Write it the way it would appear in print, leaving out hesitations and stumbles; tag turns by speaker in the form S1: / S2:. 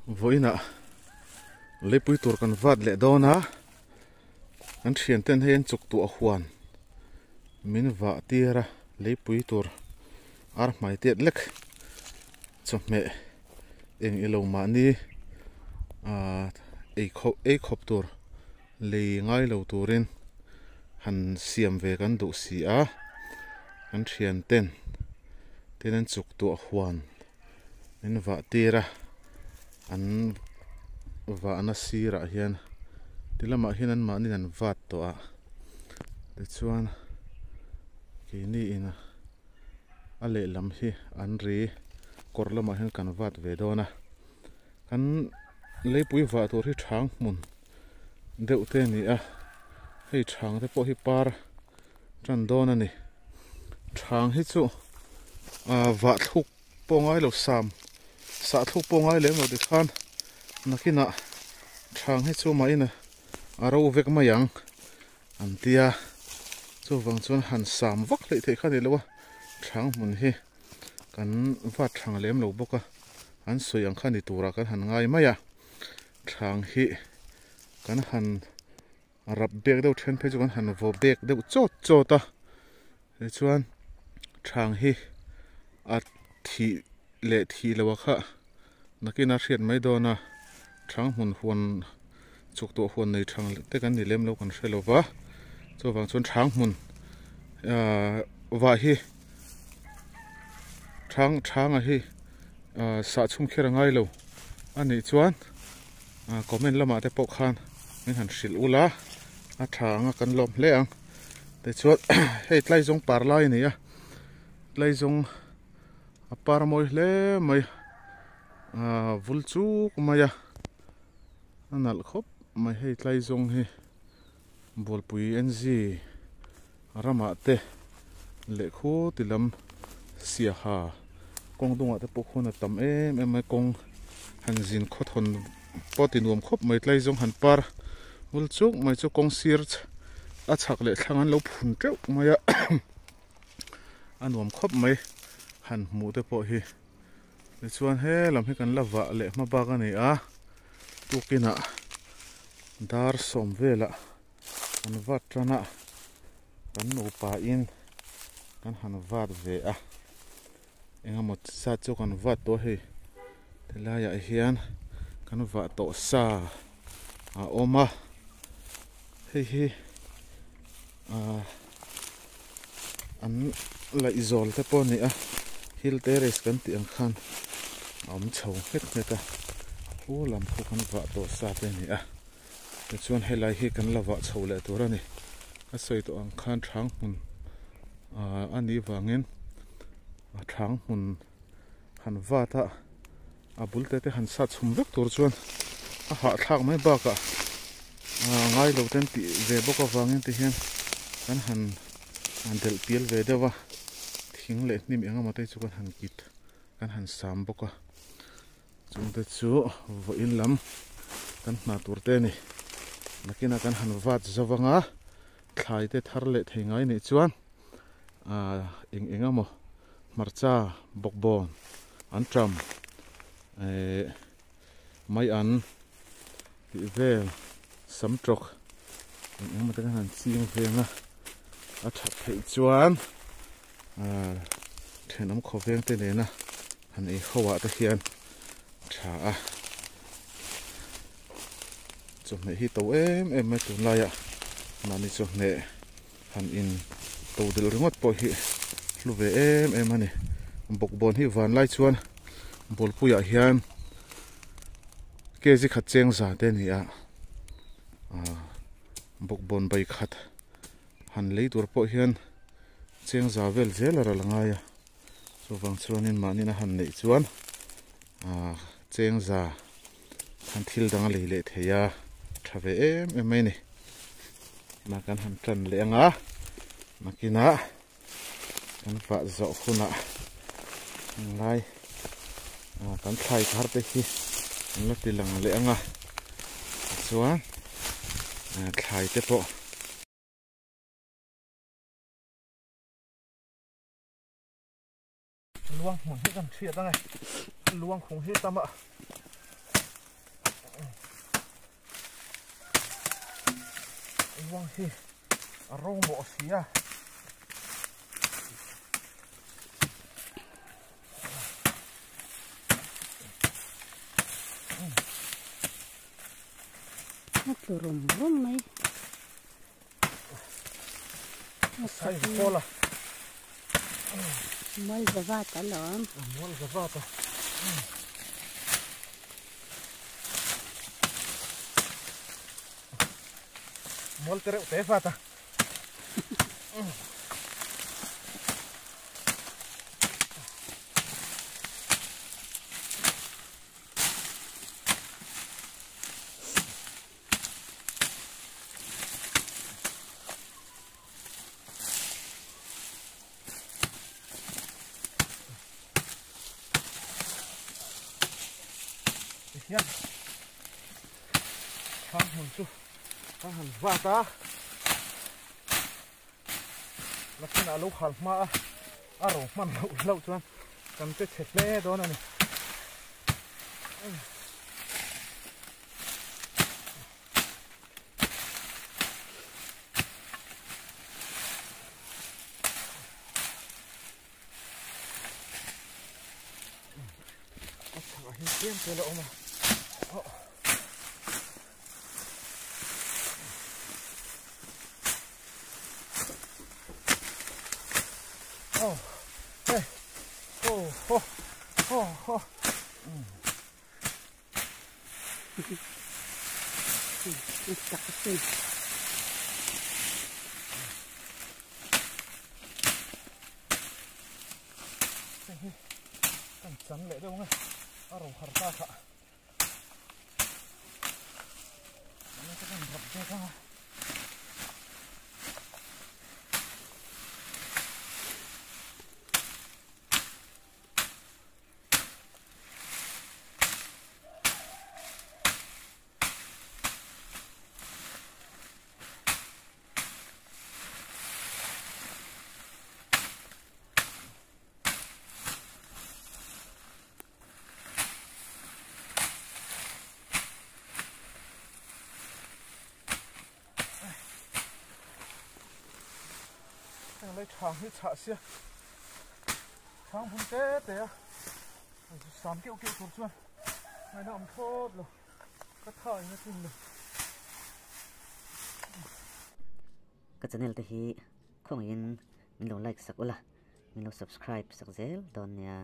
S1: Vawiinah leipui tur kan vat leh dawn a, kan thian ten hei an chuk tuah huan min vah tir a, leipui tur ar hmai tiat lek chawhmeh eng ilo mahni ah ei khawp ei khawp tur lei ngai lo turin han siam ve kan duh si a, kan thian ten tin an chuk tuah huan. Min vah tir a, an vahna sirah hian ti lamah hian an mahni an vat tawh a, tichuan keini in a lehlam hi an ri kawr lamah hian kan vat ve dawn a, kan leipui vah tur hi thang hmun deuh te a ni a, hei thang te pawh hi par tan dawn a ni, thang hi chu ah vah thluk. Pawh ngai lo sam sah thluk pawh ngai lem lo tikhan nakinah thang hi chu mah in a ro vek mai ang an tia chuvang chuan han sam vak hleih theih kha a ni lo a thang hmun hi kan vat thang lem lo bawk a an sawi ang kha ni turah kan han ngai mai a thang hi kan han rap bek deuh then phei chu kan han vaw bek deuh chawt chawt a tichuan thang hi a thih leh thih loh a kha nakin a hriat mai dawn a thang hmun huan chuk tawh huan nei thang te kan ni lem lo kan hre lo va chuvang chuan thang hmun ahh vah hi thang thang a hi ahh sah chhung kher a ngai lo a nih chuan. Comment lamah te pawh khan min han hrilh ula a tha anga kan lawm hle ang tichuan hei tlai zawng par lai a ni a tlai zawng a par mawi hle mai ah vul chuk mai a a nalh khawp mai hei tlai zawng hi Bualpui NZ ramah te leh khu ti lam siaha kawng dungah te pawh khuan a tam em em mai kawng han zin khawthawn pawh ti nuam khawp mai tlai zawng han par vul chuk mai chu kawng sir a chhak leh thlang an lo phun teuh mai a a nuam khawp mai han hmuh te pawh hi tichuan he lam hi kan la vah leh hma bak a ni a tukinah dar sawm velah. Kan vat tan a, kan nupa in kan han vat ve a, engemaw zat chu kan vat tawh a hei tilai ah hian kan vah tawh sa a awm a, hei hi ah an laihzawl te pawh a ni a, hill terrace kan tih ang khan a awm chho nghet nghet a, khu lam khu kan vah tawh sa te a ni a. Tichuan helai hi kan la vah chho leh tur a ni. A sawi tawh ang khan thang hmun ah a nih vangin a thang hmun han vat a a bul te te han sat chhum vek tur chuan a hahthlak mai bakah ah ngai lo ten tih ve bawk avangin ti hian kan han delh pial ve deuh a thing leh hnim eng emaw te chu kan han kit kan han sam bawk a. Chungte chu vawiin lam kan hna tur te a ni. Nakinah kan han vat zo vang a, thlai te thar leh thei ngai nih chuan ah eng eng emaw hmarcha bawkbawn an ṭam eh mai an tih vel sam tawk eng eng emaw te kan han ching veng a, a ṭhat theih chuan ah ṭhenawm khawveng te nena Han ei ho ah te hian tha a, chawhmeh hi to em em mai tunlai ah mahni chawhmeh han in to delh ringawt pawh hi hlu ve em em a ni. Bawkbawn hi vanlai chuan bawlpui ah hian kg khat cheng za te a ni a, ah bawkbawn bai khat han lei tur pawh hian cheng za vel zel a ral ngai a. Chuvang chuanin mahni a han neih chuan ah cheng za khan thil dang a lei leh thei a, tha ve em em mai a ni. Tunah kan han tan leh ang a, nakinah kan vah zawh hunah englai ah kan thlai thar te hi an la ti lang leh ang a, tichuan thlai te pawh. Luang hmun hi kan hriat ang e luang khung hi tam a. Luang hi a ro mawh si a.
S2: A tlu rum rum mai.
S1: Sai vawla.
S2: Mual zavat alawm.
S1: Mual zavat a. Mual te reuh te vat a. Hian thang hmun chu kan han vat a nakinah lo khal hma a a ro hman loh hlauh chuan kan che chhe hle dawn a ni. A chhakah hian tlem te la awm a. Oh, hey, oh, ho, ho, ho.
S2: Tak asin.
S1: Kan chan leh deuh ang a, a ro har ta kha. Kan rap bek ang a. Heng lai thang hi chhah sia thang hmun te te a sam keuh keuh tur chuan ngaihna awm thlawt lo ka tha in a tlin lo.
S3: Ka channel te hi khawngaihin min lo like sak ula, min lo subscribe sak zel dawn nia.